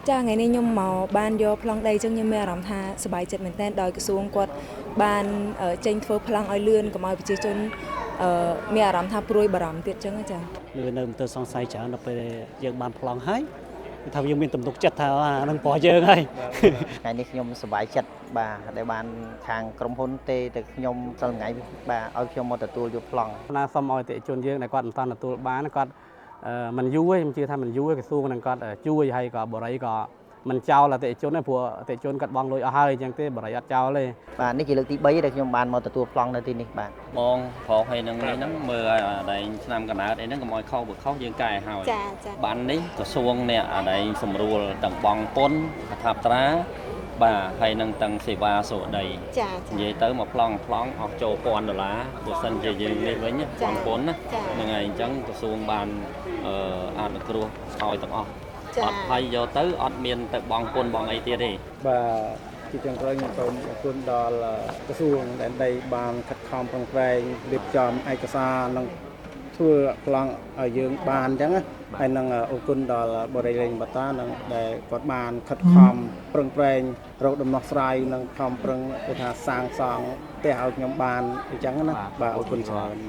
ចាថ្ងៃនេះខ្ញុំមកបានយកប្លង់ដីអញ្ចឹងខ្ញុំមានអារម្មណ៍ថាសប្បាយចិត្តមែនទែនដោយក្រសួងគាត់បានចេញធ្វើប្លង់ឲ្យលឿនកុំឲ្យប្រជាជនមានអារម្មណ៍ថាព្រួយបារម្ភទៀតអញ្ចឹងណាចា នៅនៅមន្ទិលសង្ស័យច្រើនដល់ពេលយើងបានប្លង់ហើយគឺថាយើងមានទំនុកចិត្តថាអានឹងរបស់យើងហើយ ថ្ងៃនេះខ្ញុំសប្បាយចិត្តបាទដែលបានខាងក្រុមហ៊ុនទេទៅខ្ញុំសិលថ្ងៃបាទឲ្យខ្ញុំមកទទួលយកប្លង់ ណាសូមឲ្យអតិថិជនយើងដែលគាត់មិនតាន់ទទួលបានគាត់មិនយូរទេខ្ញុំជឿថាមិនយូរទេក្រសួងនឹងគាត់ជួយហើយក៏បរិយក៏មិនចោលអតិថិជនទេព្រោះអតិថិជនគាត់បង់លុយអស់ហើយអញ្ចឹងទេបរិយអត់ចោលទេ បាទនេះជាលើកទី3ដែលខ្ញុំបានមកទទួលប្លង់នៅទីនេះបាទ បងប្រុសហើយនឹងនេះហ្នឹងមើលឲ្យអាដែងឆ្នាំកណើតអីហ្នឹងកុំឲ្យខុសបើខុសយើងកែឲ្យ ចាចា បាននេះក្រសួងអ្នកអាដែងសម្រួលទាំងបងពុនអថាត្រាបាទហើយនឹងទាំងសេវាសុដី ចាចា និយាយទៅមកប្លង់ប្លង់អស់ចូល1000ដុល្លារបើសិនជាយើងនេះវិញបងពុនណាហ្នឹងហើយអញ្ចឹងក្រសួងបានអឺអនុគ្រោះឲ្យទាំងអស់ ចា អត់ហើយយកទៅអត់មានទៅបងពុនបងអីទៀតទេ បាទជាចុងក្រោយខ្ញុំសូមអរគុណដល់ក្រសួងដែនដីបានខិតខំប្រឹងប្រែងរៀបចំឯកសារនិងធ្វើប្លង់ឲ្យយើងបានអញ្ចឹងណាហើយនឹងអរគុណដល់បរិយាលេងបតានិងដែលគាត់បានខិតខំប្រឹងប្រែងរកដំណោះស្រាយនិងខំប្រឹងគេថាសាងសង់ផ្ទះឲ្យខ្ញុំបានអញ្ចឹងណាបាទអរគុណច្រើនបាទ។